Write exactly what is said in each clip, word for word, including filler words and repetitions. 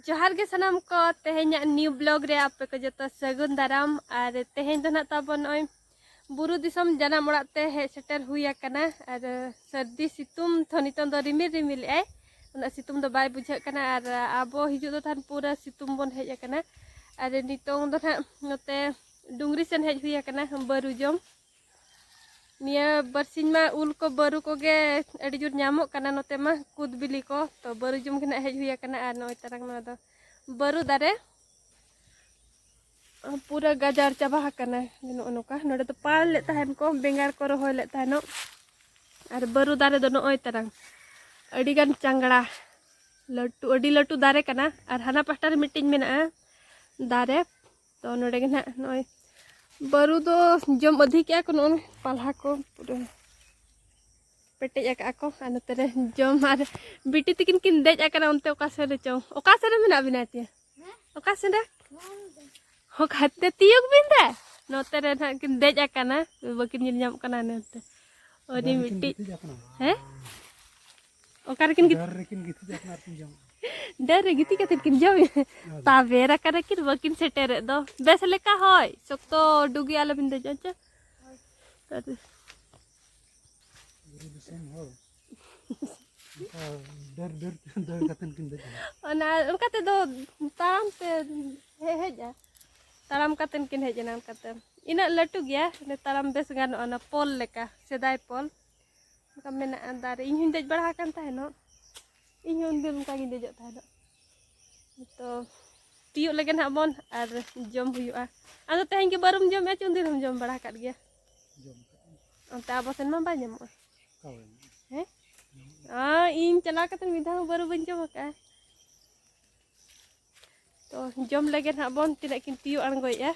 ᱡᱚᱦᱟᱨ ᱜᱮ ᱥᱟᱱᱟᱢ ᱠᱚ, ᱛᱮᱦᱮᱧᱟᱜ new vlog ᱨᱮ ᱟᱯᱮ ᱠᱚ ᱡᱚᱛᱚ ᱥᱟᱹᱜᱩᱱ ᱫᱟᱨᱟᱢ᱾ ᱟᱨ ᱛᱮᱦᱮᱧ ᱫᱚ ᱱᱟᱦᱟᱜ ᱛᱟᱵᱚᱱ ᱱᱚᱜᱼᱚᱭ ᱵᱩᱨᱩ ᱫᱤᱥᱚᱢ ᱡᱟᱱᱟᱢ ᱚᱲᱟᱜ ᱛᱮ ᱦᱮᱡ ᱥᱮᱴᱮᱨ ᱦᱩᱭ ᱟᱠᱟᱱᱟ᱾ ᱟᱨ ᱥᱟᱹᱨᱫᱤ ᱥᱤᱛᱩᱝ ᱛᱚ ᱱᱤᱛᱚᱝ ᱫᱚ ᱨᱤᱢᱤᱞ ᱨᱤᱢᱤᱞ ᱮᱜᱼᱟᱭ, ᱩᱱᱟᱹᱜ ᱥᱤᱛᱩᱝ ᱫᱚ ᱵᱟᱭ ᱵᱩᱡᱷᱟᱹᱜ ᱠᱟᱱᱟ᱾ ᱟᱨ ᱟᱵᱚ ᱦᱤᱡᱩᱜ ᱫᱚ ᱛᱟᱦᱮᱱ ᱯᱩᱨᱟᱹ ᱥᱤᱛᱩᱝ ᱵᱚᱱ ᱦᱮᱡ ᱟᱠᱟᱱᱟ᱾ ᱟᱨ ᱱᱤᱛᱚᱝ ᱫᱚ ᱱᱟᱦᱟᱜ ᱱᱚᱛᱮ ᱰᱩᱝᱨᱤ ᱥᱮᱱ ᱦᱮᱡ ᱦᱩᱭ ᱟᱠᱟᱱᱟ ᱵᱟᱹᱨᱩ ᱡᱚᱢ᱾ ᱱᱤᱭᱟᱹ ᱵᱟᱨᱥᱤᱧ ᱢᱟ ᱩᱞ ᱠᱚ ᱵᱟᱹᱨᱩ ᱠᱚᱜᱮ ᱟᱹᱰᱤ ᱡᱳᱨ ᱧᱟᱢᱚᱜ ᱠᱟᱱᱟ ᱱᱚᱛᱮ ᱢᱟ, ᱠᱩᱫ ᱵᱤᱞᱤ ᱠᱚ᱾ ᱛᱚ ᱵᱟᱹᱨᱩ ᱡᱚᱢ ᱜᱮ ᱱᱟᱦᱟᱜ ᱦᱮᱡ ᱦᱩᱭ ᱟᱠᱟᱱᱟ᱾ ᱟᱨ ᱱᱚᱜᱼᱚᱭ ᱛᱟᱨᱟᱝ ᱱᱚᱣᱟ ᱫᱚ ᱵᱟᱹᱨᱩ ᱫᱟᱨᱮ ᱯᱩᱨᱟᱹ ᱜᱟᱡᱟᱲ ᱪᱟᱵᱟ ᱟᱠᱟᱱᱟ᱾ ᱱᱚᱜᱼᱚ ᱱᱚᱝᱠᱟ ᱱᱚᱰᱮ ᱫᱚ ᱯᱟᱲ ᱞᱮᱫ ᱛᱟᱦᱮᱱ ᱠᱚ, ᱵᱮᱸᱜᱟᱲ ᱠᱚ ᱨᱚᱦᱚᱭ ᱞᱮᱫ ᱛᱟᱦᱮᱱᱚᱜ᱾ ᱟᱨ ᱵᱟᱹᱨᱩ ᱫᱟᱨᱮ ᱫᱚ ᱱᱚᱜᱼᱚᱭ ᱛᱟᱨᱟᱝ ᱟᱹᱰᱤ ᱜᱟᱱ ᱪᱟᱝᱜᱲᱟ, ᱞᱟᱹᱴᱩ, ᱟᱹᱰᱤ ᱞᱟᱹᱴᱩ ᱫᱟᱨᱮ ᱠᱟᱱᱟ᱾ ᱟᱨ ᱦᱟᱱᱟ ᱯᱟᱦᱴᱟ ᱨᱮ ᱢᱤᱫᱴᱤᱡ ᱢᱮᱱᱟᱜᱼᱟ ᱫᱟᱨᱮ᱾ ᱛᱚ ᱱᱚᱰᱮ ᱜᱮ ᱱᱟᱦᱟᱜ ᱱᱚᱜᱼᱚᱭ ᱵᱟᱹᱨᱩ ᱫᱚ ᱡᱚᱢ ᱟᱹᱫᱷᱤ ᱠᱮᱜᱼᱟ ᱠᱚ, ᱱᱚᱜᱼᱚᱭ ᱯᱟᱞᱦᱟ ᱠᱚ ᱯᱩᱨᱟᱹ ᱯᱮᱴᱮᱡ ᱟᱠᱟᱜᱼᱟ ᱠᱚ᱾ ᱟᱨ ᱱᱚᱛᱮ ᱨᱮ ᱡᱚᱢ, ᱟᱨ ᱵᱤᱴᱤ ᱛᱤᱠᱤᱱ ᱠᱤᱱ ᱫᱮᱡ ᱟᱠᱟᱱᱟ ᱚᱱᱛᱮ ᱚᱠᱟ ᱥᱮᱱ ᱨᱮᱪᱚᱝ, ᱚᱠᱟ ᱥᱮᱱ ᱨᱮ ᱢᱮᱱᱟᱜ ᱵᱤᱱᱟ ᱮᱱᱛᱮ? ᱚᱠᱟ ᱥᱮᱱ ᱨᱮ? ᱦᱚᱸ ᱦᱟᱛᱮ ᱛᱤᱭᱳᱜ ᱵᱤᱱ ᱫᱟ᱾ ᱱᱚᱛᱮ ᱨᱮ ᱱᱟᱦᱟᱜ ᱠᱤᱱ ᱫᱮᱡ ᱟᱠᱟᱱᱟ, ᱵᱟᱹᱠᱤᱱ ᱧᱮᱞ ᱧᱟᱢᱚᱜ ᱠᱟᱱᱟ ᱱᱚᱛᱮ᱾ ᱩᱱᱤ ᱫᱟᱨᱮ ᱨᱮᱠᱤᱱ ᱢᱤᱫᱴᱤᱡ᱾ ᱜᱤᱛᱤᱡ ᱟᱠᱟᱱᱟ᱾ ᱦᱮᱸ? ᱚᱠᱟ ᱨᱮᱠᱤᱱ ᱜᱤᱛᱤᱡ? ᱫᱟᱨᱮ ᱨᱮᱠᱤᱱ ᱜᱤᱛᱤᱡ ᱟᱠᱟᱱᱟ ᱟᱨ ᱠᱤᱱ ᱡᱚᱢ᱾ ᱰᱟᱹᱨ ᱨᱮ ᱜᱤᱛᱤᱡ ᱠᱟᱛᱮ ᱠᱤᱱ ᱡᱚᱢ᱾ ᱟᱨ ᱛᱟᱵᱮᱨ ᱟᱠᱟᱱᱟ ᱠᱤᱱ, ᱵᱟᱹᱠᱤᱱ ᱥᱮᱴᱮᱨᱮᱫ ᱫᱚ᱾ ᱵᱮᱥ ᱞᱮᱠᱟ ᱦᱚᱭ, ᱥᱚᱠᱛᱚ ᱰᱩᱜᱤ ᱟᱞᱚᱵᱤᱱ ᱫᱮᱡᱚᱜᱼᱟ ᱪᱮ᱾ ᱟᱨ ᱵᱩᱨᱩ ᱫᱤᱥᱚᱢ ᱦᱚᱲ᱾ ᱚᱱᱠᱟ ᱰᱟᱹᱨ, ᱰᱟᱹᱨ, ᱰᱟᱹᱨ ᱠᱟᱛᱮ ᱠᱤᱱ ᱫᱮᱡ ᱮᱱᱟ᱾ ᱚᱱᱟ, ᱚᱱᱠᱟ ᱛᱮᱫᱚ ᱛᱟᱲᱟᱢ ᱛᱮ ᱦᱮ-, ᱦᱮᱡᱼᱟ᱾ ᱛᱟᱲᱟᱢ ᱠᱟᱛᱮ ᱠᱤᱱ ᱦᱮᱡ ᱮᱱᱟ ᱚᱱᱠᱟᱛᱮ᱾ ᱤᱱᱟᱹᱜ ᱞᱟᱹᱴᱩ ᱜᱮᱭᱟ, ᱚᱱᱮ ᱛᱟᱲᱟᱢ ᱵᱮᱥ ᱜᱟᱱᱚᱜᱼᱟ, ᱚᱱᱟ ᱯᱳᱞ ᱞᱮᱠᱟ, ᱥᱮᱫᱟᱭ ᱯᱳᱞ᱾ ᱚᱱᱠᱟ ᱢᱮᱱᱟᱜᱼᱟ ᱫᱟᱨᱮ᱾ ᱤᱧ ᱦᱚᱸᱧ ᱫᱮᱡ ᱵᱟᱲᱟ ᱟᱠᱟᱱ ᱛᱟᱦᱮᱱᱚᱜ᱾ ᱤᱧ ᱦᱚᱸ ᱩᱱᱫᱤᱱ ᱚᱱᱠᱟ ᱜᱤᱧ ᱫᱮᱡᱚᱜ ᱛᱟᱦᱮᱱᱚᱜ᱾ ᱛᱚ ᱛᱤᱭᱳᱜ ᱞᱮᱜᱮ ᱱᱟᱦᱟᱜ ᱵᱚᱱ ᱟᱨ ᱡᱚᱢ ᱦᱩᱭᱩᱜᱼᱟ᱾ ᱟᱫᱚ ᱛᱮᱦᱮᱧ ᱜᱮ ᱵᱟᱹᱨᱩᱢ ᱡᱚᱢᱮᱫᱼᱟ ᱪᱮ ᱩᱱᱫᱤᱱ ᱦᱚᱸᱢ ᱡᱚᱢ ᱵᱟᱲᱟ ᱟᱠᱟᱫ ᱜᱮᱭᱟ? ᱡᱚᱢ ᱠᱟᱜ ᱟᱹᱧ᱾ ᱚᱱᱛᱮ ᱟᱵᱚ ᱥᱮᱱ ᱢᱟ ᱵᱟᱭ ᱧᱟᱢᱚᱜᱼᱟ᱾ ᱚᱠᱟ ᱵᱟᱭ ᱧᱟᱢᱚᱜᱼᱟ? ᱦᱮᱸ? ᱧᱟᱢᱚᱜᱼᱟ᱾ ᱚ, ᱤᱧ ᱪᱟᱞᱟᱣ ᱠᱟᱛᱮ ᱢᱤᱫ ᱫᱷᱟᱣ ᱦᱚᱸ ᱵᱟᱹᱨᱩ ᱵᱟᱹᱧ ᱡᱚᱢ ᱟᱠᱟᱫᱼᱟ᱾ ᱛᱚ ᱡᱚᱢ ᱞᱮᱜᱮ ᱱᱟᱦᱟᱜ ᱵᱚᱱ, ᱛᱤᱱᱟᱹᱜ ᱠᱤᱱ ᱛᱤᱭᱳᱜ ᱟᱬᱜᱚᱭᱮᱫᱼᱟ᱾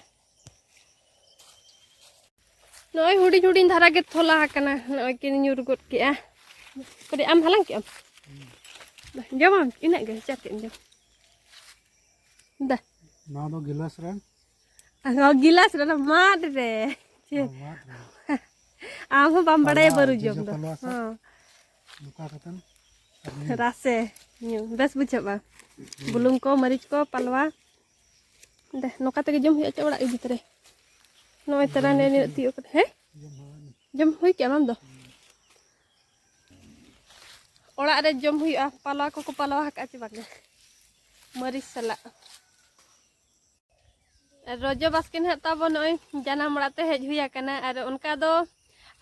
ᱱᱚᱜᱼᱚᱭ ᱦᱩᱰᱤᱧ ᱦᱩᱰᱤᱧ ᱫᱷᱟᱨᱟ ᱜᱮ ᱛᱷᱚᱞᱟ ᱟᱠᱟᱱᱟ, ᱱᱚᱜᱼᱚᱭ ᱠᱤᱱ ᱧᱩᱨ ᱜᱚᱫ ᱠᱮᱜᱼᱟ᱾ ᱠᱟᱹᱴᱤᱡ ᱟᱢ ᱦᱟᱞᱟᱝ ᱠᱮᱜᱼᱟᱢ? ᱡᱚᱢᱟᱢ? ᱤᱱᱟᱹᱜ ᱜᱮ, ᱪᱟᱨ ᱠᱮᱜ ᱮᱢ ᱡᱚᱢ᱾ ᱫᱟ᱾ ᱱᱚᱣᱟ ᱫᱚ ᱜᱤᱞᱟᱥ ᱨᱮ᱾ ᱟᱨ ᱱᱚᱣᱟ ᱜᱤᱞᱟᱥ ᱨᱮ, ᱚᱱᱟ ᱢᱟᱫ ᱨᱮ᱾ ᱪᱮ᱾ ᱱᱚᱣᱟ ᱢᱟᱫ ᱨᱮ᱾ ᱟᱢ ᱦᱚᱸ ᱵᱟᱢ ᱵᱟᱲᱟᱭᱟ ᱯᱟᱞᱦᱟ, ᱵᱟᱹᱨᱩ ᱡᱚᱡᱚ ᱡᱚᱢ ᱫᱚ᱾ ᱯᱟᱞᱦᱟ ᱥᱟᱜ᱾ ᱦᱚᱸ᱾ ᱱᱚᱝᱠᱟ ᱠᱟᱛᱮᱱ᱾ ᱨᱟᱥᱮ ᱧᱩ ᱵᱮᱥ ᱵᱩᱡᱷᱟᱹᱜᱼᱟ᱾ ᱵᱩᱞᱩᱝ ᱠᱚ, ᱢᱟᱹᱨᱤᱪ ᱠᱚ, ᱯᱟᱞᱣᱟ᱾ ᱫᱮ, ᱱᱚᱝᱠᱟ ᱛᱮᱜᱮ ᱡᱚᱢ ᱦᱩᱭᱩᱜᱼᱟ ᱪᱮ ᱚᱲᱟᱜ ᱤᱫᱤ ᱛᱚᱨᱟ? ᱱᱚᱜᱼᱚᱭ ᱛᱚᱨᱟ ᱱᱮ ᱱᱤᱱᱟᱹᱜ ᱛᱤᱭᱳᱜ ᱠᱟᱱᱟ᱾ ᱦᱮᱸ? ᱡᱚᱢ ᱦᱩᱭ ᱠᱮᱜᱼᱟᱢ ᱟᱢ ᱫᱚ? ᱚᱲᱟᱜ ᱨᱮ ᱡᱚᱢ ᱦᱩᱭᱩᱜᱼᱟ᱾ ᱯᱟᱞᱣᱟ ᱠᱚᱠᱚ ᱯᱟᱞᱣᱟ ᱟᱠᱟᱫᱼᱟ ᱪᱮ ᱵᱟᱝᱟ? ᱢᱟᱹᱨᱤᱪ ᱥᱟᱞᱟᱜ᱾ ᱟᱨ ᱨᱚᱡᱚ ᱵᱟᱥᱠᱮ ᱱᱟᱦᱟᱜ ᱛᱟᱵᱚ ᱱᱚᱜᱼᱚᱭ ᱡᱟᱱᱟᱢ ᱚᱲᱟᱜ ᱛᱮ ᱦᱮᱡ ᱦᱩᱭ ᱟᱠᱟᱱᱟ᱾ ᱟᱨ ᱚᱱᱠᱟ ᱫᱚ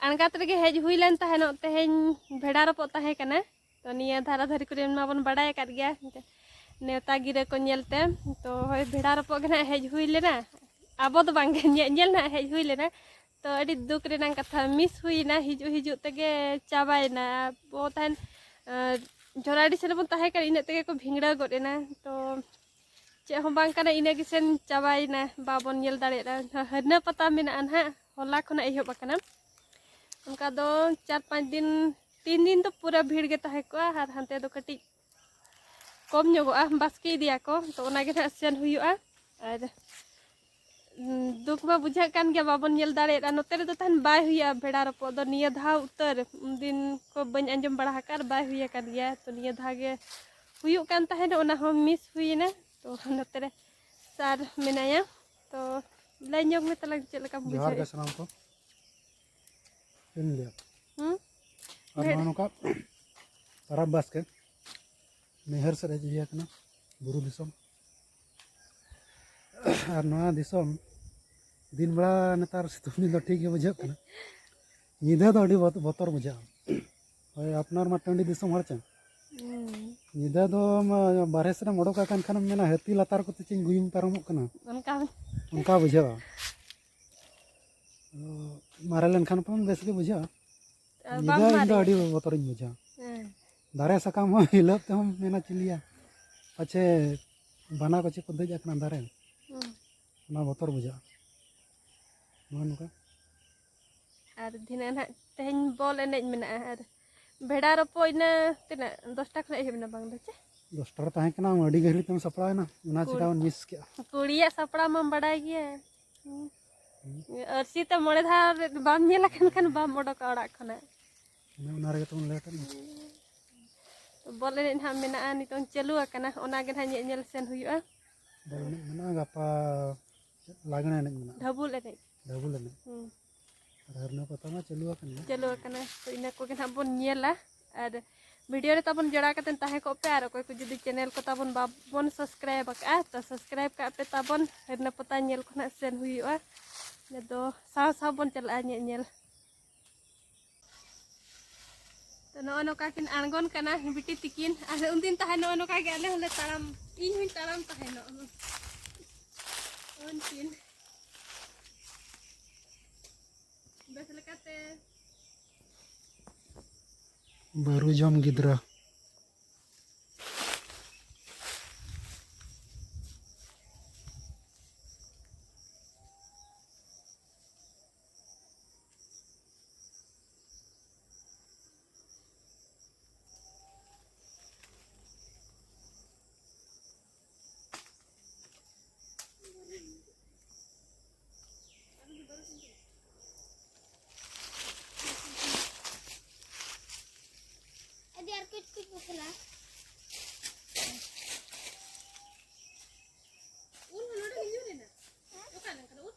ᱟᱬᱜᱟᱛ ᱨᱮᱜᱮ ᱦᱮᱡ ᱦᱩᱭ ᱞᱮᱱ ᱛᱟᱦᱮᱱᱚᱜ, ᱛᱮᱦᱮᱧ ᱵᱷᱮᱲᱟ ᱨᱚᱯᱚᱜ ᱛᱟᱦᱮᱸ ᱠᱟᱱᱟ᱾ ᱛᱚ ᱱᱤᱭᱟᱹ ᱫᱷᱟᱨᱟ ᱫᱷᱟᱨᱤ ᱠᱚᱨᱮ ᱢᱟᱵᱚᱱ ᱵᱟᱲᱟᱭ ᱟᱠᱟᱫ ᱜᱮᱭᱟ, ᱱᱮᱣᱛᱟ ᱜᱤᱨᱟᱹ ᱠᱚ ᱧᱮᱞᱛᱮ᱾ ᱛᱚ ᱦᱳᱭ, ᱵᱷᱮᱲᱟ ᱨᱚᱯᱚᱜ ᱜᱮ ᱱᱟᱦᱟᱜ ᱦᱮᱡ ᱦᱩᱭ ᱞᱮᱱᱟ, ᱟᱵᱚ ᱫᱚ ᱵᱟᱝᱜᱮ, ᱧᱮ- ᱧᱮᱞ ᱱᱟᱦᱟᱜ ᱦᱮᱡ ᱦᱩᱭ ᱞᱮᱱᱟ᱾ ᱛᱚ ᱟᱹᱰᱤ ᱫᱩᱠ ᱨᱮᱱᱟᱜ ᱠᱟᱛᱷᱟ, ᱢᱤᱥ ᱦᱩᱭᱱᱟ, ᱦᱤᱡᱩᱜ ᱦᱤᱡᱩᱜ ᱛᱮᱜᱮ ᱪᱟᱵᱟᱭᱮᱱᱟ᱾ ᱟᱵᱚ ᱛᱟᱦᱮᱱ ᱟᱸ, ᱡᱷᱚᱨᱟᱰᱤ ᱥᱮᱫ ᱵᱚᱱ ᱛᱟᱦᱮᱸ ᱠᱟᱱᱟ, ᱤᱱᱟᱹᱜ ᱛᱮᱜᱮ ᱠᱚ ᱵᱷᱤᱝᱲᱟᱹ ᱜᱚᱫ ᱮᱱᱟ᱾ ᱛᱚ ᱪᱮᱫ ᱦᱚᱸ ᱵᱟᱝ ᱠᱟᱱᱟ, ᱤᱱᱟᱹ ᱜᱮ ᱥᱮᱱ ᱪᱟᱵᱟᱭᱮᱱᱟ, ᱵᱟᱵᱚᱱ ᱧᱮᱞ ᱫᱟᱲᱮᱭᱟᱜᱼᱟ᱾ ᱦᱟᱹᱨᱱᱟᱹ ᱯᱟᱛᱟ ᱢᱮᱱᱟᱜᱼᱟ ᱱᱟᱦᱟᱜ, ᱦᱚᱞᱟ ᱠᱷᱚᱱᱟᱜ ᱮᱦᱚᱵ ᱟᱠᱟᱱᱟ᱾ ᱚᱱᱠᱟ ᱫᱚ ᱪᱟᱨ ᱯᱟᱸᱪ ᱫᱤᱱ, ᱛᱤᱱ ᱫᱤᱱ ᱫᱚ ᱯᱩᱨᱟᱹ ᱵᱷᱤᱲ ᱜᱮ ᱛᱟᱦᱮᱸ ᱠᱚᱜᱼᱟ, ᱟᱨ ᱦᱟᱱᱛᱮ ᱫᱚ ᱠᱟᱹᱴᱤᱡ ᱠᱚᱢ ᱧᱚᱜᱚᱜᱼᱟ, ᱵᱟᱥᱠᱮ ᱤᱫᱤᱭᱟᱠᱚ᱾ ᱛᱚ ᱚᱱᱟ ᱜᱮ ᱱᱟᱦᱟᱜ ᱥᱮᱱ ᱦᱩᱭᱩᱜᱼᱟ᱾ ᱟᱨ ᱩᱸ, ᱫᱩᱠ ᱢᱟ ᱵᱩᱡᱷᱟᱹᱜ ᱠᱟᱱ ᱜᱮᱭᱟ, ᱵᱟᱵᱚᱱ ᱧᱮᱞ ᱫᱟᱲᱮᱭᱟᱜᱼᱟ᱾ ᱱᱚᱛᱮ ᱨᱮᱫᱚ ᱛᱟᱦᱮᱱ ᱵᱟᱭ ᱦᱩᱭᱩᱜᱼᱟ ᱵᱷᱮᱲᱟ ᱨᱚᱯᱚᱜ ᱫᱚ, ᱱᱤᱭᱟᱹ ᱫᱷᱟᱣ ᱩᱛᱟᱹᱨ᱾ ᱩᱱᱫᱤᱱ ᱠᱚ ᱵᱟᱹᱧ ᱟᱸᱡᱚᱢ ᱵᱟᱲᱟ ᱟᱠᱟᱫ ᱟᱨ ᱵᱟᱭ ᱦᱩᱭ ᱟᱠᱟᱱ ᱜᱮᱭᱟ᱾ ᱛᱚ ᱱᱤᱭᱟᱹ ᱫᱷᱟᱣ ᱜᱮ ᱦᱩᱭᱩᱜ ᱠᱟᱱ ᱛᱟᱦᱮᱱ, ᱚᱱᱟ ᱦᱚᱸ ᱢᱤᱥ ᱦᱩᱭᱮᱱᱟ᱾ ᱛᱚ ᱱᱚᱛᱮ ᱨᱮ ᱥᱟᱨ ᱢᱮᱱᱟᱭᱟ᱾ ᱛᱚ ᱞᱟᱹᱭ ᱧᱚᱜ ᱢᱮ ᱛᱟᱞᱟᱝ, ᱪᱮᱫ ᱞᱮᱠᱟᱢ ᱡᱚᱦᱟᱨ ᱜᱮ ᱵᱩᱡᱷᱟᱹᱣᱮᱫᱼᱟ? ᱥᱟᱱᱟᱢ ᱠᱚ᱾ ᱪᱮᱫ ᱤᱧ ᱞᱟᱹᱭᱟ? ᱦᱩᱸ? ᱟᱨ ᱵᱷᱮᱲ- ᱱᱚᱜᱼᱚ ᱱᱚᱝᱠᱟ ᱛᱟᱨᱟᱯ ᱵᱟᱥᱠᱮ ᱱᱟᱹᱭᱦᱟᱹᱨ ᱥᱮᱫ ᱦᱮᱡ ᱦᱩᱭ ᱟᱠᱟᱱᱟ, ᱵᱩᱨᱩ ᱫᱤᱥᱚᱢ᱾ ᱟᱨ ᱱᱚᱣᱟ ᱫᱤᱥᱚᱢ ᱫᱤᱱ ᱵᱮᱲᱟ, ᱱᱮᱛᱟᱨ ᱥᱤᱛᱩᱝ ᱫᱤᱱ ᱫᱚ ᱴᱷᱤᱠ ᱜᱮ ᱵᱩᱡᱷᱟᱹᱜ ᱠᱟᱱᱟ, ᱧᱤᱫᱟᱹ ᱫᱚ ᱟᱹᱰᱤ ᱵᱚᱛ- ᱵᱚᱛᱚᱨ ᱵᱩᱡᱷᱟᱹᱜᱼᱟ᱾ ᱦᱳᱭ, ᱟᱯᱱᱟᱨ ᱢᱟ ᱴᱟᱺᱰᱤ ᱫᱤᱥᱚᱢ ᱦᱚᱲ ᱪᱮ᱾ ᱦᱩᱸ᱾ ᱧᱤᱫᱟᱹ ᱫᱚ ᱢᱟ ᱵᱟᱨᱦᱮ ᱥᱮᱫ ᱮᱢ ᱚᱰᱚᱠ ᱟᱠᱟᱱ ᱠᱷᱟᱱᱮᱢ ᱢᱮᱱᱟ, ᱦᱟᱹᱛᱤ ᱞᱟᱛᱟᱨ ᱠᱚᱛᱮ ᱪᱮᱧ ᱜᱩᱭᱩᱝ ᱯᱟᱨᱚᱢᱚᱜ ᱠᱟᱱᱟ, ᱚᱱᱠᱟ ᱚᱱᱠᱟ ᱵᱩᱡᱷᱟᱹᱜᱼᱟ᱾ ᱟᱫᱚ ᱢᱟᱨᱮ ᱞᱮᱱᱠᱷᱟᱱ ᱯᱟᱞᱮᱱ ᱵᱮᱥ ᱜᱮ ᱵᱩᱡᱷᱟᱹᱜᱼᱟ᱾ ᱟᱨ ᱵᱟᱢ ᱧᱤᱫᱟᱹ ᱤᱧ ᱫᱚ ᱢᱟᱨᱮᱜᱼᱟ᱾ ᱟᱹᱰᱤ ᱵᱚᱛᱚᱨᱤᱧ ᱵᱩᱡᱷᱟᱹᱣᱟ᱾ ᱦᱮᱸ᱾ ᱫᱟᱨᱮ ᱥᱟᱠᱟᱢ ᱦᱚᱸ ᱦᱤᱞᱟᱹᱣ ᱛᱮᱦᱚᱸ ᱢᱮᱱᱟ ᱪᱤᱞᱤᱭᱟ, ᱯᱟᱪᱷᱮ ᱵᱟᱱᱟ ᱠᱚ ᱪᱮᱫ ᱠᱚ ᱫᱮᱡ ᱟᱠᱟᱱᱟ ᱫᱟᱨᱮ, ᱦᱩᱸ᱾ ᱚᱱᱟ ᱵᱚᱛᱚᱨ ᱵᱩᱡᱷᱟᱹᱜᱼᱟ᱾ ᱱᱚᱜᱼᱚ ᱱᱚᱝᱠᱟ᱾ ᱟᱨ ᱫᱷᱤᱱᱟᱹᱱ ᱦᱟᱸᱜ ᱛᱮᱦᱮᱧ ᱵᱚᱞ ᱮᱱᱮᱡ ᱢᱮᱱᱟᱜᱼᱟ᱾ ᱟᱨ ᱵᱷᱮᱲᱟ ᱨᱚᱯᱚᱜ ᱤᱱᱟᱹ ᱛᱤᱱᱟᱹᱜ, ᱫᱚᱥᱴᱟ ᱠᱷᱚᱱᱟᱜ ᱮᱦᱚᱵ ᱮᱱᱟ ᱵᱟᱝ ᱫᱚ ᱪᱮ? ᱫᱚᱥᱴᱟ ᱨᱮ ᱛᱟᱦᱮᱸ ᱠᱟᱱᱟ, ᱟᱹᱰᱤ ᱜᱷᱟᱹᱲᱤᱡ ᱛᱮᱢ ᱥᱟᱯᱲᱟᱣ ᱮᱱᱟ, ᱚᱱᱟ ᱠᱩᱲ- ᱪᱮᱠᱟ ᱵᱚᱱ ᱢᱤᱥ ᱠᱮᱜᱼᱟ? ᱠᱩᱲᱤᱭᱟᱜ ᱥᱟᱯᱲᱟᱣ ᱢᱟᱢ ᱵᱟᱰᱟᱭ ᱜᱮᱭᱟ᱾ ᱦᱩᱸ᱾ ᱟᱹᱨᱥᱤ ᱛᱮ ᱢᱚᱬᱮ ᱫᱷᱟᱣ ᱨᱮ ᱵᱟᱢ ᱧᱮᱞ ᱟᱠᱟᱱ ᱠᱷᱟᱱ ᱵᱟᱢ ᱚᱰᱚᱠᱟ ᱚᱲᱟᱜ ᱠᱷᱚᱱᱟᱜ᱾ ᱚᱱᱮ ᱚᱱᱟ ᱨᱮᱜᱮ ᱛᱚᱵᱚᱱ ᱞᱮᱴ ᱮᱱᱟ᱾ ᱵᱚᱞ ᱮᱱᱮᱡ ᱱᱟᱦᱟᱜ ᱢᱮᱱᱟᱜᱼᱟ, ᱱᱤᱛᱚᱝ ᱪᱟᱹᱞᱩ ᱟᱠᱟᱱᱟ, ᱚᱱᱟ ᱜᱮ ᱱᱟᱦᱟᱜ ᱧᱮᱧᱮᱞ ᱥᱮᱱ ᱦᱩᱭᱩᱜᱼᱟ᱾ ᱵᱚᱞ ᱮᱱᱮᱡ ᱢᱮᱱᱟᱜᱼᱟ, ᱜᱟᱯᱟ ᱞᱟᱜᱽᱬᱮ ᱮᱱᱮᱡ ᱢᱮᱱᱟᱜᱼᱟ᱾ ᱰᱷᱟᱵᱩᱞ ᱮᱱᱮᱡ᱾ ᱰᱷᱟᱵᱩᱞ ᱮᱱᱮᱡ᱾ ᱦᱩᱸ᱾ ᱟᱨ ᱦᱟᱹᱨᱱᱟᱹ ᱯᱟᱛᱟ ᱢᱟ ᱪᱟᱹᱞᱩ ᱟᱠᱟᱱ ᱜᱮ᱾ ᱪᱟᱹᱞᱩ ᱟᱠᱟᱱᱟ, ᱛᱚ ᱤᱱᱟᱹ ᱠᱚᱜᱮ ᱱᱟᱦᱟᱜ ᱵᱚᱱ ᱧᱮᱞᱟ᱾ ᱟᱨ video ᱨᱮ ᱛᱟᱵᱚᱱ ᱡᱚᱲᱟᱣ ᱠᱟᱛᱮ ᱛᱟᱦᱮᱸ ᱠᱚᱜ ᱯᱮ᱾ ᱟᱨ ᱚᱠᱚᱭ ᱠᱚ ᱡᱩᱫᱤ channel ᱠᱚ ᱛᱟᱵᱚᱱ ᱵᱟᱵᱚᱱ subscribe ᱟᱠᱟᱫᱼᱟ, ᱛᱚ subscribe ᱠᱟᱜ ᱯᱮ ᱛᱟᱵᱚᱱ᱾ ᱦᱟᱹᱨᱱᱟᱹ ᱯᱟᱛᱟ ᱧᱮᱞ ᱠᱚ ᱱᱟᱦᱟᱜ ᱥᱮᱱ ᱦᱩᱭᱩᱜᱼᱟ᱾ ᱟᱫᱚ ᱥᱟᱶ ᱥᱟᱶ ᱵᱚᱱ ᱪᱟᱞᱟᱜᱼᱟ ᱧᱮᱧᱮᱞ᱾ ᱛᱚ ᱱᱚᱜᱼᱚ ᱱᱚᱝᱠᱟ ᱠᱤᱱ ᱟᱬᱜᱚᱱ ᱠᱟᱱᱟ ᱵᱤᱴᱤ ᱛᱤᱠᱤᱱ᱾ ᱟᱨ ᱩᱱᱫᱤᱱ ᱛᱟᱦᱮᱸ ᱱᱚᱜᱼᱚ ᱱᱚᱝᱠᱟ ᱜᱮ ᱟᱞᱮ ᱦᱚᱸᱞᱮ ᱛᱟᱲᱟᱢ, ᱤᱧ ᱦᱚᱸᱧ ᱛᱟᱲᱟᱢ ᱛᱟᱦᱮᱸ ᱱᱚᱜᱼᱚ ᱩᱱᱠᱤᱱ᱾ ᱵᱮᱥ ᱞᱮᱠᱟᱛᱮ᱾ ᱵᱟᱹᱨᱩ ᱡᱚᱢ ᱜᱤᱫᱽᱨᱟᱹ᱾ ᱟᱹᱰᱤ ᱟᱨ ᱠᱟᱹᱡ ᱠᱟᱹᱡ ᱵᱚᱠᱚᱞᱟ᱾ ᱩᱞ ᱦᱚᱸ ᱱᱚᱰᱮ ᱜᱮ ᱧᱩᱨ ᱮᱱᱟ᱾ ᱚᱠᱟ ᱞᱮᱱᱠᱷᱟᱱ ᱩᱞ?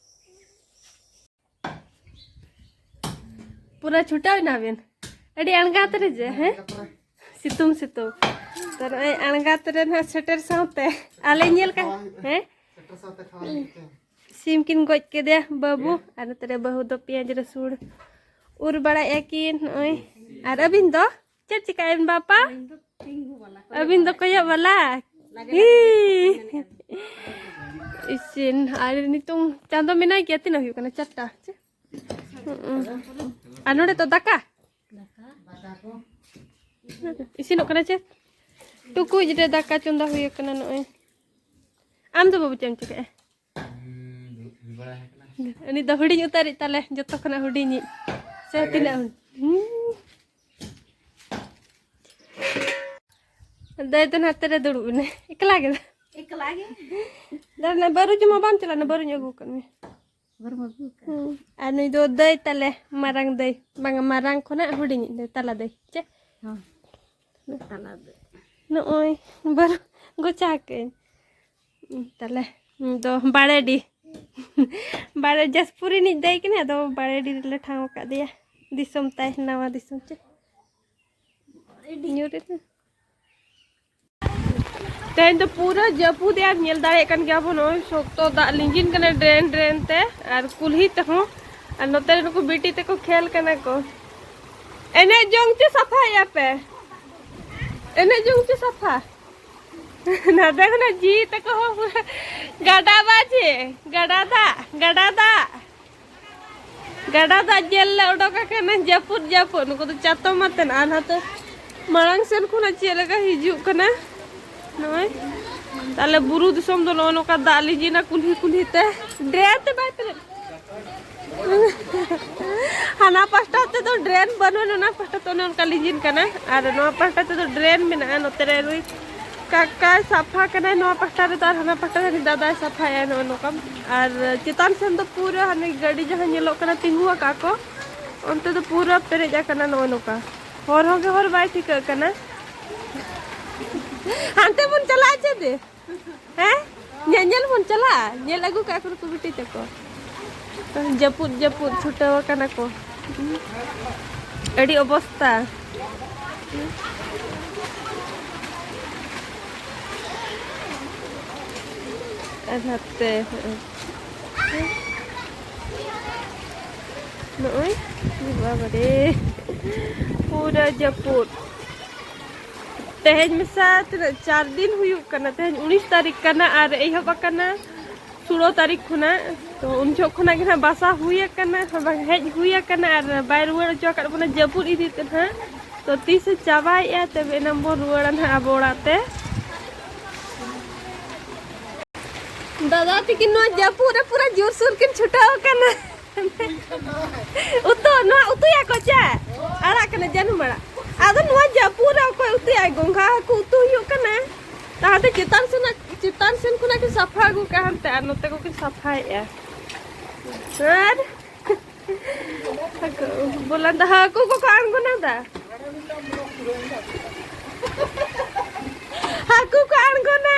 ᱯᱩᱨᱟᱹ ᱪᱷᱩᱴᱟᱹᱣ ᱮᱱᱟ ᱵᱤᱱ᱾ ᱟᱹᱰᱤ ᱟᱬᱜᱟᱛ ᱨᱮ ᱡᱮ, ᱦᱮᱸ? ᱥᱤᱛᱩᱝ, ᱥᱤᱛᱩᱝ᱾ ᱛᱚ, ᱱᱚᱜᱼᱚᱭ ᱟᱬᱜᱟᱛ ᱨᱮ ᱱᱟᱦᱟᱜ ᱥᱮᱴᱮᱨ ᱥᱟᱶᱛᱮ ᱟᱞᱮ ᱧᱮᱞ ᱠᱟ-, ᱦᱮᱸ? ᱥᱤᱢ ᱠᱤᱱ ᱜᱚᱡ ᱠᱮᱫᱮᱭᱟ ᱵᱟᱹᱵᱩ, ᱟᱨ ᱱᱚᱛᱮ ᱨᱮ ᱵᱟᱹᱦᱩ ᱫᱚ ᱯᱮᱸᱭᱟᱡᱽ ᱨᱟᱹᱥᱩᱱ ᱩᱨ ᱵᱟᱲᱟᱭᱮᱫᱼᱟ ᱠᱤᱱ ᱱᱚᱜᱼᱚᱭ᱾ ᱟᱨ ᱟᱹᱵᱤᱱ ᱫᱚ ᱪᱮᱫ ᱪᱤᱠᱟᱹᱭᱮᱱ ᱵᱟᱯᱟ? ᱟᱹᱵᱤᱱ ᱫᱚ ᱠᱚᱭᱚᱜ ᱵᱟᱞᱟ᱾ ᱦᱤ᱾ ᱤᱥᱤᱱ, ᱟᱨ ᱱᱤᱛᱚᱝ ᱪᱟᱸᱫᱚ ᱢᱮᱱᱟᱭ ᱜᱮᱭᱟ, ᱛᱤᱱᱟᱹᱜ ᱦᱩᱭᱩᱜ ᱠᱟᱱᱟ? ᱪᱟᱨᱴᱟ ᱪᱮ? ᱦᱩᱸ᱾ ᱟᱨ ᱱᱚᱰᱮ ᱫᱚ ᱫᱟᱠᱟ? ᱤᱥᱤᱱᱚᱜ ᱠᱟᱱᱟ ᱪᱮ? ᱴᱩᱠᱩᱡ ᱨᱮ ᱫᱟᱠᱟ ᱪᱚᱸᱫᱟ ᱦᱩᱭ ᱟᱠᱟᱱᱟ ᱱᱚᱜᱼᱚᱭ᱾ ᱟᱢ ᱫᱚ ᱵᱟᱹᱵᱩ ᱪᱮᱫ ᱮᱢ ᱪᱤᱠᱟᱹᱭᱟ? ᱦᱩᱸ, ᱫᱩᱲᱩᱵ ᱦᱩᱭ ᱵᱟᱲᱟ ᱟᱠᱟᱱᱟ᱾ ᱩᱱᱤ ᱫᱚ ᱦᱩᱰᱤᱧ ᱩᱛᱟᱹᱨᱤᱡ ᱛᱟᱞᱮ, ᱡᱚᱛᱚ ᱠᱷᱚᱱᱟᱜ ᱦᱩᱰᱤᱧᱤᱡ᱾ ᱥᱮ ᱦᱳᱭ, ᱛᱤᱱᱟᱹᱜ ᱦᱳᱭ᱾ ᱦᱩᱰᱤᱧ? ᱦᱩᱸ᱾ ᱫᱟᱹᱭ ᱫᱚ ᱱᱟᱛᱮ ᱨᱮ ᱫᱩᱲᱩᱵ ᱮᱱᱟᱭ᱾ ᱮᱠᱞᱟ ᱜᱮ? ᱮᱠᱞᱟ ᱜᱮ᱾ ᱫᱟᱹᱲ ᱱᱟ ᱵᱟᱹᱨᱩ ᱡᱚᱢᱟ ᱵᱟᱢ ᱪᱟᱞᱟᱜ ᱱᱟ, ᱵᱟᱹᱨᱩᱧ ᱟᱹᱜᱩ ᱟᱠᱟᱫ ᱢᱮᱭᱟ᱾ ᱵᱟᱹᱨᱩᱢ ᱟᱹᱜᱩ ᱟᱠᱟᱫ᱾ ᱦᱩᱸ᱾ ᱟᱨ ᱱᱩᱭ ᱫᱚ ᱫᱟᱹᱭ ᱛᱟᱞᱮ, ᱢᱟᱨᱟᱝ ᱫᱟᱹᱭ᱾ ᱵᱟᱝᱟ, ᱢᱟᱨᱟᱝ ᱠᱷᱚᱱᱟᱜ ᱦᱩᱰᱤᱧᱤᱡ ᱫᱟᱹᱭ, ᱛᱟᱞᱟ ᱫᱟᱹᱭ᱾ ᱪᱮ? ᱦᱚᱸ᱾ ᱱᱚᱜᱼᱚᱭ ᱵᱟᱨ ᱜᱚᱪᱟ ᱠᱟᱹᱧ᱾ ᱛᱟᱦᱞᱮ ᱫᱚ ᱵᱟᱲᱮᱰᱤ᱾ ᱵᱟᱲᱮ ᱡᱟᱥᱯᱩᱨ ᱨᱤᱱᱤᱡ ᱫᱟᱹᱭ ᱠᱟᱱᱟᱭ, ᱟᱫᱚ ᱵᱟᱲᱮᱰᱤ ᱨᱮᱞᱮ ᱴᱷᱟᱶ ᱟᱠᱟᱫᱮᱭᱟ᱾ ᱫᱤᱥᱚᱢ ᱛᱟᱭ ᱱᱟᱣᱟ ᱫᱤᱥᱚᱢ ᱪᱮ ᱧᱩᱨ ᱮᱱᱟ᱾ ᱛᱮᱦᱮᱧ ᱫᱚ ᱯᱩᱨᱟᱹ ᱡᱟᱹᱯᱩᱫ ᱮ, ᱟᱨ ᱧᱮᱞ ᱫᱟᱲᱮᱭᱟᱜ ᱠᱟᱱ ᱜᱮᱭᱟ ᱵᱚᱱ, ᱱᱚᱜᱼᱚᱭ ᱥᱚᱠᱛᱚ ᱫᱟᱜ ᱞᱤᱸᱡᱤᱱ ᱠᱟᱱᱟ ᱰᱨᱮᱱ ᱰᱨᱮᱱ ᱛᱮ, ᱟᱨ ᱠᱩᱞᱦᱤ ᱛᱮᱦᱚᱸ᱾ ᱟᱨ ᱱᱚᱛᱮ ᱨᱮ ᱱᱩᱠᱩ ᱵᱤᱴᱤ ᱛᱮᱠᱚ ᱠᱷᱮᱞ ᱠᱟᱱᱟ ᱠᱚ᱾ ᱮᱱᱮᱡ ᱡᱚᱝ ᱪᱮ ᱥᱟᱯᱷᱟᱭᱮᱫᱼᱟ ᱯᱮ? ᱮᱱᱮᱡ ᱡᱚᱝ ᱪᱮ ᱥᱟᱯᱷᱟ? ᱱᱟᱛᱮ ᱠᱷᱚᱱᱟᱜ ᱡᱤ ᱛᱟᱠᱚ ᱦᱚᱸ ᱯᱩᱨᱟᱹ ᱜᱟᱰᱟ ᱫᱟᱜ ᱪᱮ? ᱜᱟᱰᱟ ᱫᱟᱜ, ᱜᱟᱰᱟ ᱫᱟᱜ᱾ ᱜᱟᱰᱟ ᱫᱟᱜ ᱧᱮᱞ ᱞᱮ ᱚᱰᱚᱠ ᱟᱠᱟᱱᱟ, ᱡᱟᱹᱯᱩᱫ ᱡᱟᱹᱯᱩᱫ᱾ ᱱᱩᱠᱩ ᱫᱚ ᱪᱟᱛᱚᱢ ᱟᱛᱮᱱ, ᱟᱨ ᱱᱟᱛᱮ ᱢᱟᱲᱟᱝ ᱥᱮᱱ ᱠᱷᱚᱱᱟᱜ ᱪᱮᱫ ᱞᱮᱠᱟ ᱦᱤᱡᱩᱜ ᱠᱟᱱᱟ᱾ ᱱᱚᱜᱼᱚᱭ ᱛᱟᱦᱞᱮ ᱵᱩᱨᱩ ᱫᱤᱥᱚᱢ ᱫᱚ ᱱᱚᱜᱼᱚ ᱱᱚᱝᱠᱟ ᱫᱟᱜ ᱞᱤᱸᱡᱤᱱᱟ ᱠᱩᱞᱦᱤ ᱠᱩᱞᱦᱤ ᱛᱮ᱾ ᱰᱨᱮᱱ ᱛᱮ ᱵᱟᱭ ᱯᱮᱨᱮᱡ᱾ ᱦᱟᱱᱟ ᱯᱟᱥᱴᱟ ᱛᱮᱫᱚ ᱰᱨᱮᱱ ᱵᱟᱹᱱᱩᱜᱼᱟ, ᱚᱱᱟ ᱯᱟᱥᱴᱟ ᱛᱮ ᱚᱱᱮ ᱚᱱᱠᱟ ᱞᱤᱸᱡᱤᱱ ᱠᱟᱱᱟ, ᱟᱨ ᱱᱚᱣᱟ ᱯᱟᱥᱴᱟ ᱛᱮᱫᱚ ᱰᱨᱮᱱ ᱢᱮᱱᱟᱜᱼᱟ᱾ ᱱᱚᱛᱮ ᱨᱮ ᱱᱩᱭ ᱠᱟᱠᱟᱭ ᱥᱟᱯᱷᱟ ᱠᱟᱱᱟᱭ ᱱᱚᱣᱟ ᱯᱟᱥᱴᱟ ᱨᱮᱫᱚ, ᱟᱨ ᱦᱟᱱᱟ ᱯᱟᱥᱴᱟ ᱨᱮ ᱫᱟᱫᱟᱭ ᱥᱟᱯᱷᱟᱭᱟ, ᱱᱚᱜᱼᱚ ᱱᱚᱝᱠᱟ᱾ ᱟᱨ ᱪᱮᱛᱟᱱ ᱥᱮᱱ ᱫᱚ ᱯᱩᱨᱟᱹ ᱦᱟᱱᱮ ᱜᱟᱹᱰᱤ ᱡᱟᱦᱟᱸ ᱧᱮᱞᱚᱜ ᱠᱟᱱᱟ ᱛᱤᱸᱜᱩ ᱟᱠᱟᱫ ᱠᱚ, ᱚᱱᱛᱮ ᱫᱚ ᱯᱩᱨᱟᱹ ᱯᱮᱨᱮᱡ ᱟᱠᱟᱱᱟ ᱱᱚᱜᱼᱚ ᱱᱚᱝᱠᱟ᱾ ᱦᱚᱨ ᱦᱚᱸ ᱜᱮ ᱦᱚᱨ ᱵᱟᱭ ᱴᱷᱤᱠᱟᱹᱜ ᱠᱟᱱᱟ᱾ ᱦᱟᱱᱛᱮ ᱵᱚᱱ ᱪᱟᱞᱟᱜᱼᱟ ᱪᱮ ᱫᱮ? ᱦᱮᱸ? ᱧᱮᱧᱮᱞ ᱵᱚᱱ ᱪᱟᱞᱟᱜᱼᱟ? ᱧᱮᱞ ᱟᱹᱜᱩ ᱠᱟᱜᱼᱟ ᱠᱚ ᱱᱩᱠᱩ ᱵᱤᱴᱤ ᱛᱟᱠᱚ᱾ ᱡᱟᱹᱯᱩᱫ, ᱡᱟᱹᱯᱩᱫ ᱪᱷᱩᱴᱟᱹᱣ ᱟᱠᱟᱱᱟ ᱠᱚ᱾ ᱟᱹᱰᱤ ᱚᱵᱚᱥᱛᱟ᱾ ᱟᱨ ᱦᱟᱯᱮ, ᱱᱚᱜᱼᱚᱭ, ᱵᱟᱵᱟᱨᱮ, ᱯᱩᱨᱟᱹ ᱡᱟᱹᱯᱩᱫ᱾ ᱛᱮᱦᱮᱧ ᱢᱮᱥᱟ ᱛᱤᱱᱟᱹᱜ, ᱪᱟᱨ ᱫᱤᱱ ᱦᱩᱭᱩᱜ ᱠᱟᱱᱟ᱾ ᱛᱮᱦᱮᱧ ᱩᱱᱤᱥ ᱛᱟᱹᱨᱤᱠᱷ ᱠᱟᱱᱟ ᱟᱨ ᱮᱦᱚᱵ ᱟᱠᱟᱱᱟ ᱥᱳᱞᱳ ᱛᱟᱹᱨᱤᱠᱷ ᱠᱷᱚᱱᱟᱜ᱾ ᱛᱚ ᱩᱱ ᱡᱚᱦᱚᱜ ᱠᱷᱚᱱᱟᱜ ᱜᱮ ᱱᱟᱦᱟᱜ ᱵᱟᱥᱟ ᱦᱩᱭ ᱟᱠᱟᱱᱟ, ᱵᱟᱝ ᱦᱮᱡ ᱦᱩᱭ ᱟᱠᱟᱱᱟ, ᱟᱨ ᱵᱟᱭ ᱨᱩᱣᱟᱹᱲ ᱦᱚᱪᱚ ᱟᱠᱟᱫ ᱵᱚᱱᱟ ᱡᱟᱹᱯᱩᱫ ᱤᱫᱤ ᱛᱮ ᱱᱟᱦᱟᱜ᱾ ᱛᱚ ᱛᱤᱥᱮ ᱪᱟᱵᱟᱭᱮᱫᱼᱟ, ᱛᱚᱵᱮ ᱮᱱᱟᱝ ᱵᱚᱱ ᱨᱩᱣᱟᱹᱲᱟ ᱱᱟᱦᱟᱜ ᱟᱵᱚ ᱚᱲᱟᱜ ᱛᱮ᱾ ᱫᱟᱫᱟ ᱛᱤᱠᱤᱱ ᱱᱚᱣᱟ ᱡᱟᱹᱯᱩᱫ ᱨᱮ ᱯᱩᱨᱟᱹ ᱡᱳᱨᱥᱳᱨ ᱠᱤᱱ ᱪᱷᱩᱴᱟᱹᱣ ᱟᱠᱟᱱᱟ᱾ ᱩᱛᱩ, ᱱᱚᱣᱟ ᱩᱛᱩᱭᱟᱠᱚ ᱪᱮ? ᱟᱲᱟᱜ ᱠᱟᱱᱟ, ᱡᱟᱹᱱᱩᱢ ᱟᱲᱟᱜ᱾ ᱟᱫᱚ ᱱᱚᱣᱟ ᱡᱟᱹᱯᱩᱫ ᱨᱮ ᱚᱠᱚᱭ ᱩᱛᱩᱭᱟ? ᱜᱚᱸᱜᱷᱟ ᱦᱟᱹᱠᱩ ᱩᱛᱩ ᱦᱩᱭᱩᱜ ᱠᱟᱱᱟ᱾ ᱛᱟᱦᱟᱛᱮ ᱪᱮᱛᱟᱱ ᱥᱮᱱᱟᱜ, ᱪᱮᱛᱟᱱ ᱥᱮᱱ ᱠᱷᱚᱱᱟᱜ ᱜᱮ ᱥᱟᱯᱷᱟ ᱟᱹᱜᱩ ᱠᱟᱜᱼᱟ ᱦᱟᱱᱛᱮ, ᱟᱨ ᱱᱚᱛᱮ ᱠᱚᱠᱤᱱ ᱥᱟᱯᱷᱟᱭᱮᱫᱼᱟ᱾ ᱟᱨ ᱦᱟᱹᱠᱩ, ᱵᱚᱞᱟᱱ ᱫᱚ ᱦᱟᱹᱠᱩ ᱠᱚᱠᱚ ᱟᱬᱜᱚᱱᱟ ᱫᱟ᱾ ᱦᱟᱹᱠᱩ ᱠᱚ ᱟᱬᱜᱚᱱᱟ᱾